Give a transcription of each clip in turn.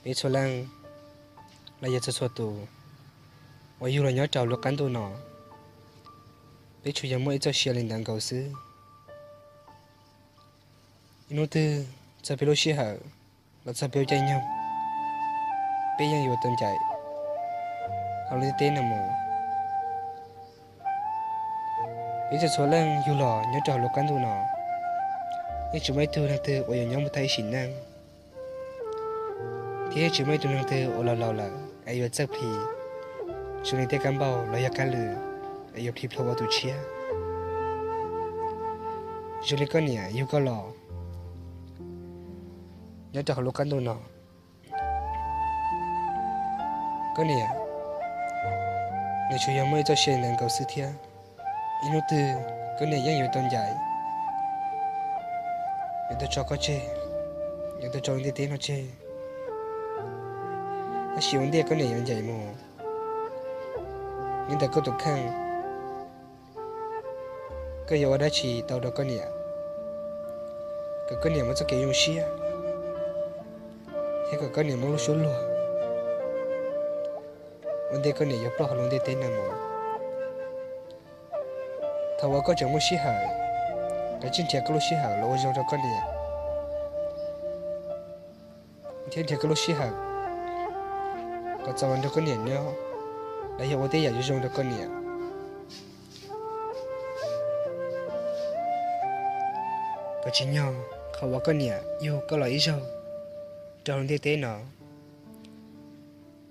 Peb txhua leej los yog txhua txhua tus uas yug los nyob rau lub qab ntuj no, peb tsuas yog muaj ib txoj sia li ntawd nkaus xwb. Ib hnub twg txog peb lub sij hawm los txog peb lub caij nyoog, peb yeej yuav tau ncaim hauv lub ntiaj teb no mus. Peb txhua txhua leej yug los nyob rau hauv lub qab ntuj no, yeej tsis muaj ib tug leej twg uas yuav nyob mus tag ib sim neej, thiab yeej tsis muaj ib tug leej twg uas los laus lawm es yuav txawj plhis zoo li tej kab npauj los yog kab lwm es yuav plhis plho ua tus tshiab. Zoo li koj niam yug koj los nyob rau hauv lub qab ntuj no, koj niam nws tsuas yog muaj ib txoj sia ntawd nkaus xwb thiab. Ib hnub twg koj niam yeej yuav tau ncaim, yuav tau tso koj tseg, yuav tau tso lub ntiaj teb no tseg. Tab sis ua ntej koj niam yuav ncaim mus, nyob ntawm koj tus kheej, koj yuav ua dab tsi tau rau koj niam, kom koj niam muaj txoj kev zoo siab, thiab kom koj niam muaj lub suab luag ua ntej koj niam yuav ploj hauv lub ntiaj teb no mus? Thaum uas koj tseem muaj sij hawm, koj tsij nrhiav koj lub sij hawm los ua zoo rau koj niam, thiab nrhiav koj lub sij hawm kom txaus los nrog koj niam nyob, los yog ua tej yam zoo zoo rau koj niam. Koj tsis nyog qhov uas koj niam yug koj los ib zaug rau hauv lub ntiaj teb no,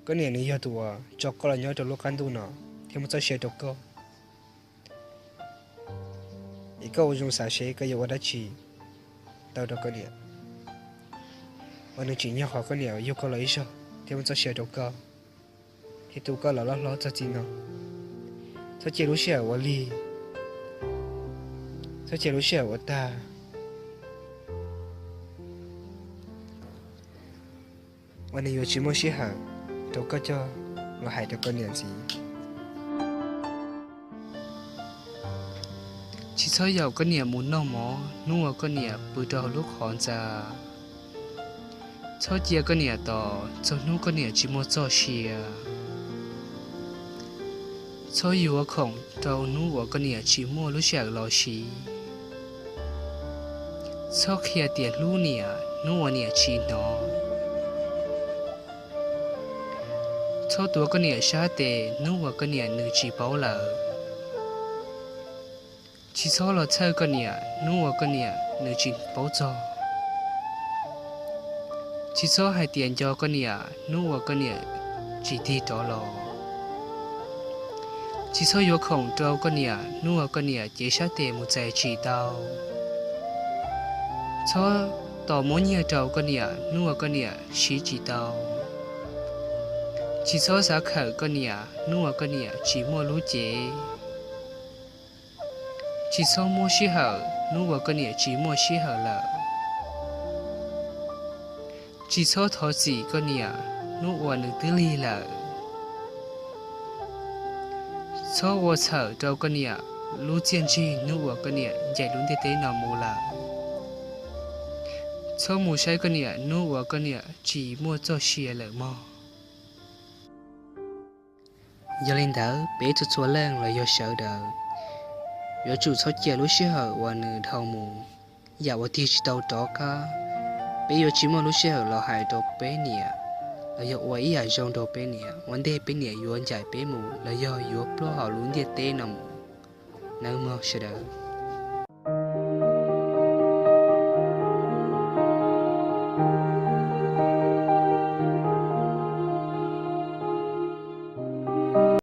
koj niam nws yog tus uas tso koj los nyob rau lub qab ntuj no thiab muaj txoj sia rau koj. Es koj ua zoo xav seb koj yuav ua dab tsi tau rau koj niam, uas nws tsim nyog qhov koj niam yug koj los ib zaug thiab muaj txoj sia rau koj, thiab tu koj los loj hlob txog txij no. Txhob cia lub sij hawm ua lig, txhob cia lub sij hawm ua tag, uas nws yuav tsis muaj sij hawm rau koj coj los hais rau koj niam ntxiv. Tsis txhob yaum koj niam mus noj mov hnub uas koj niam pw rau hauv lub qhov ntxa. Txhob cia koj niam tos txog hnub koj niam tsis muaj txoj sia. Txhob yuav khoom rau hnub uas koj niam tsis muaj lub sij hawm los siv. Txhob qhia tias hlub niam hnub uas niam tsis hnov. Txhob tuav koj niam sab tes hnub uas koj niam nws tsis paub lawm. Tsis txhob los txhawj koj niam hnub uas koj niam nws tsis paub txog. Tsis txhob hais tias nco koj niam hnub uas koj niam tsis tig rov los. Tsis txhob yuav khoom rau koj niam hnub uas koj niam cev sab tes mus txais tsis tau. Txhob tos muab nyiaj rau koj niam hnub uas koj niam siv tsis tau. Tsis txhob xav khawm koj niam hnub uas koj niam tsis muaj lub cev. Tsis txhob muab sij hawm hnub uas koj niam tsis muaj sij hawm lawm. Tsis txhob thov txim koj niam hnub uas nws twb lig lawm. Txhob ua txhawm rau koj niam lub txiaj ntsig hnub uas koj niam ncaim lub ntiaj teb no mus lawm. Txhob mus saib koj niam hnub uas koj niam tsis muaj txoj sia lawm mog. Yog li ntawd peb txhua txhua leej los yog sawv daws, yuav tsum txhob cia lub sij hawm uas nws dhau mus, yam uas tig tsis tau rov qab. Peb yuav tsis muaj lub sij hawm los hais rau peb niam, los yog ua ib yam zoo rau peb niam ua ntej peb niam yuav ncaim peb mus los yog yuav ploj hauv lub ntiaj teb no mus nawb mog sawv daws.